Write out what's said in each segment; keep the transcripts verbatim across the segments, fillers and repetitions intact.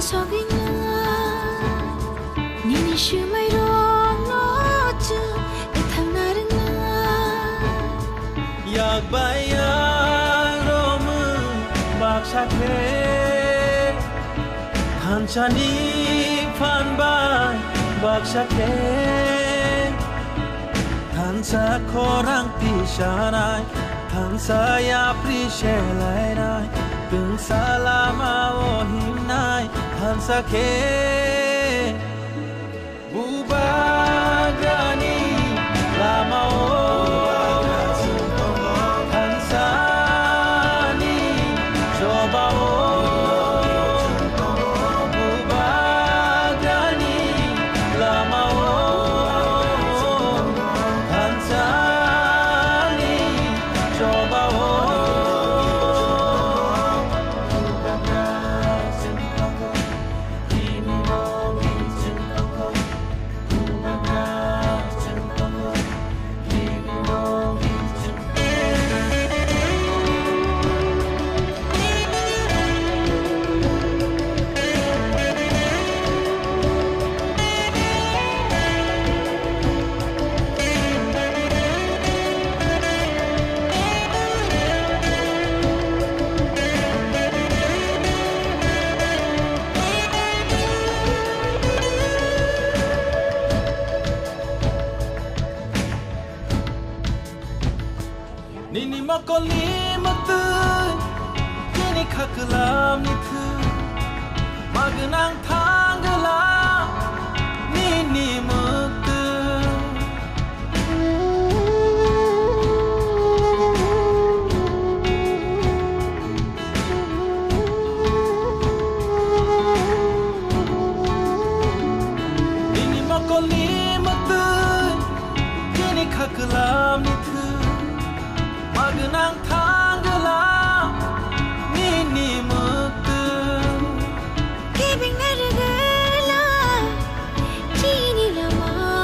Sogwingnai, nini swmairokno chwng kwthangna rwngnai. Yak bai yak romwi baksa khe, thansani phan bai baksa khe, thansa khorang tisanai, thansa yapri selainai, twngsa lama o himnai, thansa khe. Bubagrani lama o thansani choba o, Bubagrani lama o thansani choba o. Nini mokolni mwktwi, nini khaklamni thwi, magwnang thangla nini mwktwi. Nini mokolni mwktwi, nini khaklamni thwi, magwnang thangla nini mwktwi. Kebengna rwgwla chini lama-o,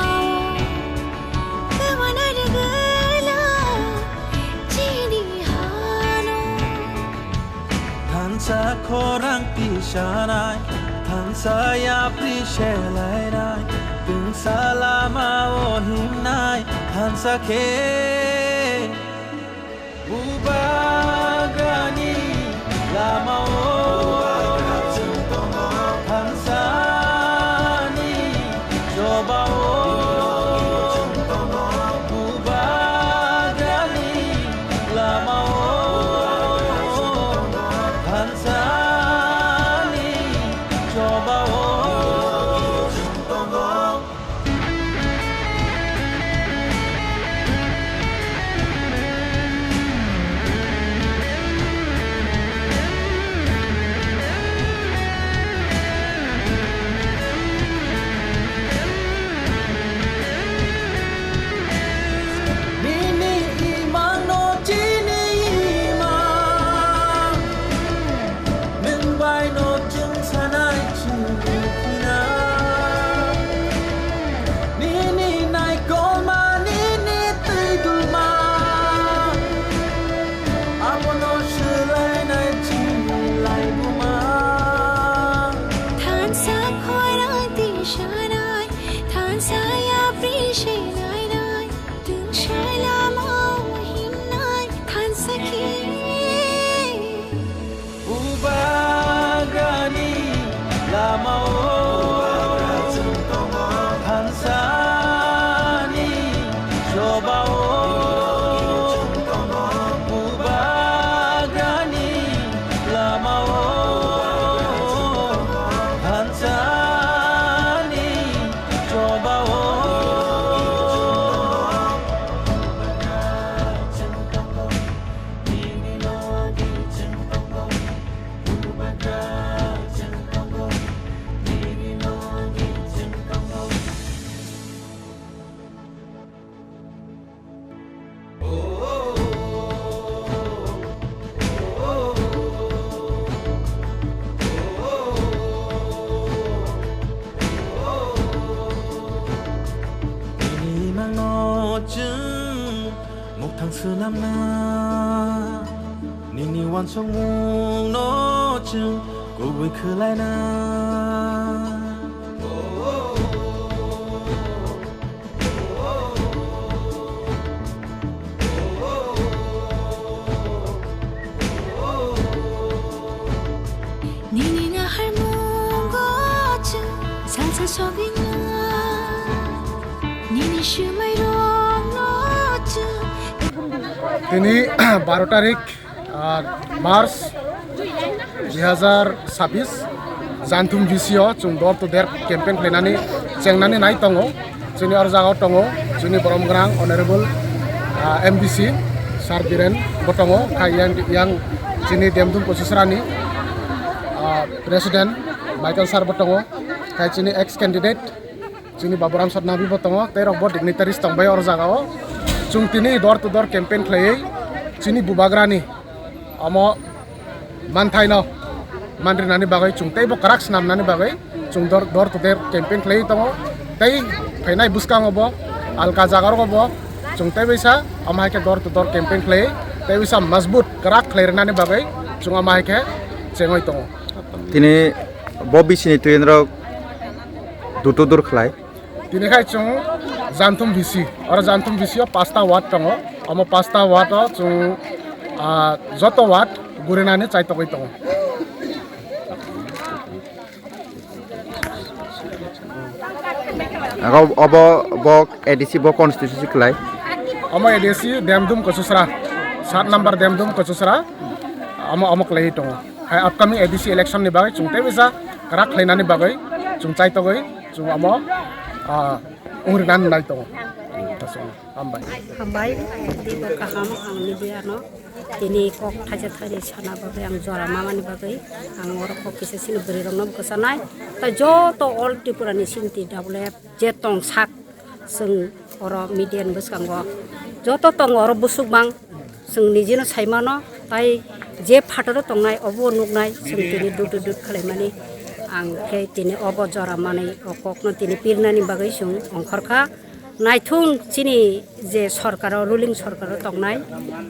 kwmana rwgwla chini hano. Thansa khorang tisanai, thansa yapri selainai, twngsa lama o himnai, thansa khe. Bubagrani lama o thansani choba o, Bubagrani lama o thansani choba o. Nini imangno chini imang. Nwng bai no chwng sanai chini khina. Nini naikolma, nini twi duma. Abono swlainai chini laibuma. Thansa khorang tisanai, thansa yapri senainai. Tungsai lama o himnai thansa khe. Bubagrani lama o thansani choba o. Bubagrani lama o thansani choba o. Nini mangno chwng mokthang swnamna, nini uansukmungno chwng Kubui khwlaina. Nini naharmungo chwng salsa sogwina. Nini swmairokno chwng. Tini baro tarik, ah, March dui hazar sabis, Janthum V C o chwng door to door campaign khlainani chengnani nai tongo. Chini oro jagao tongo chini borom gwnang Honorable, ah, M D C Sir Biren bo tongo, khai yang, yang chini Demdum Kosisrani, ah, President Michael Sir bo tongo, khai chini ex candidate chini Baburam Satnabi bo tongo, tei rok bo dignitaries tongbai oro jagao. Chwng tini door to door campaign khlaiwi chini bubagrani omo manthaino manrinani bagwi chwng teibo kwrak swnamnani bagwi chwng door, door to door campaign khlaiwi tongo. Tei phainai bwskango bo alka jaga rogo bo chwng tei bisa omo hai khe door to door campaign khlaiwi tei bisa majbut kwrak khlai rwnani bagwi chwng omo hai khe chengwi tongo. Tini bo bisini twi rok dutu dur khlai. Tini khai chwng Janthum V C, oro Janthum V C o pasta ward tongo, omo pasta ward o chwng, ah, joto ward gurinani chaitogwi tongo. Ako obo bo A D C bo constituency khlai. Omo A D C Demdum Kochusra, sat number Demdum Kochusra, omo, omo khlaiwi tongo. Hai upcoming A D C election ni bagwi chwng tei bisa kwrak khlainani bagwi chwng chaitogwi chwng omo, ah, wngrinani nai tongo. Hambai. Hambai, teibo kaham ang media no tini kok thaisa thaini sana bagwi ang jora mamani bagwi ang oro kok kisa sini bwrwi rokno bwkha sanai. Tai joto all Tripura ni sini T W F je tong sak chwng oro media ni bwskango joto tongo oro busuk bang. Chwng nijino sai mano, tai je phataro tongnai obo nuknai, chwng tini dut dut dut khlaimani. Ang khe tini obo jora manwi o kokno tini pirnani bagwi chwng ongkhorkha. Naithung chini je sorkaro, ruling sorkaro tongnai,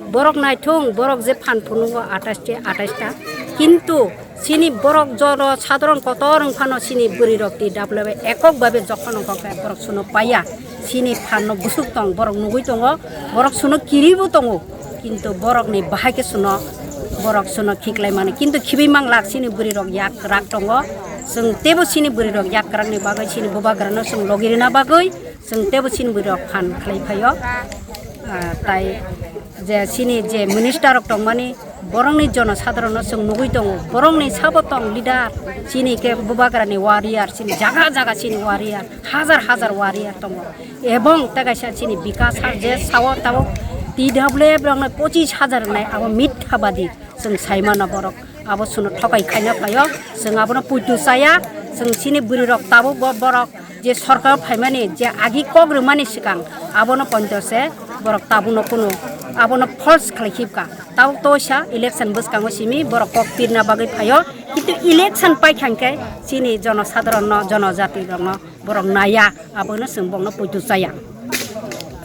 borok naithung, borok je phan phunukgo atais ti atais ta, kintu chini borok jono sadharon kotor wng phano chini bwrwi rok T W F ekok babe jokhon wng kha borok suno paiya. Chini phan no busuk tong, borok nugui tongo, borok suno kiribo tongo, kintu borok ni bahai khe suno, borok suno khiklai mani, kintu khibui manglak chini bwrwi rok yak kwrak tongo. Chwng teibo chini bwrwi rok yak kwrak ni bagwi chini bubagra no chwng logi rwna bagwi chwng teibo chini bwrwi rok phan khlai phaio. Ah, tai je chini je minister rok tongmani, borokni jonosadharono chwng nugui tongo, borokni sabo tong leader, chini khe bubagrani warrior, chini jaga jaga chini warrior, hajar hajar warrior tongo. Ebong tei kaisa chini bikas har je sao tabuk T W F rokno pochis hajar wngnai, abo mithabadi chwng sai mano borok. Abo suno thokai khaina phaio, chwng abono puitu chaya, chwng chini bwrwi rok tabuk bo borok je sorkar phaimani je agi kok rwmani swkang abono ponto se borok tabukno kunu abono false khlai khibka. Tabuk toisa election bwskango simi borok kok pirna bagwi phaio, kintu election paikha hwnkhe chini jonosadharonno, jonojati rokno borok naya, abono chwng bokno puitu chaya.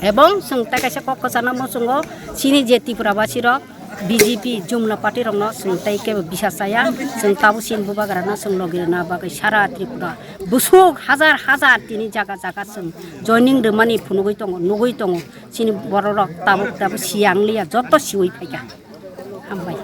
Ebong chwng tei kaisa kok kwchana muchungo chini je Tripura basi rok B J P Jumla party rokno chwng tei kebo bisa chaya, chwng tabuk chini bubagrano chwng logi rwna bagwi sara Tripura busuk hajar hajar tini jaga jaga chwng joining rwmani phunugui tongo, nugui tongo. Chini borok rok tabuk tabuk siyang liya, joto siwi phaikha. Hambai.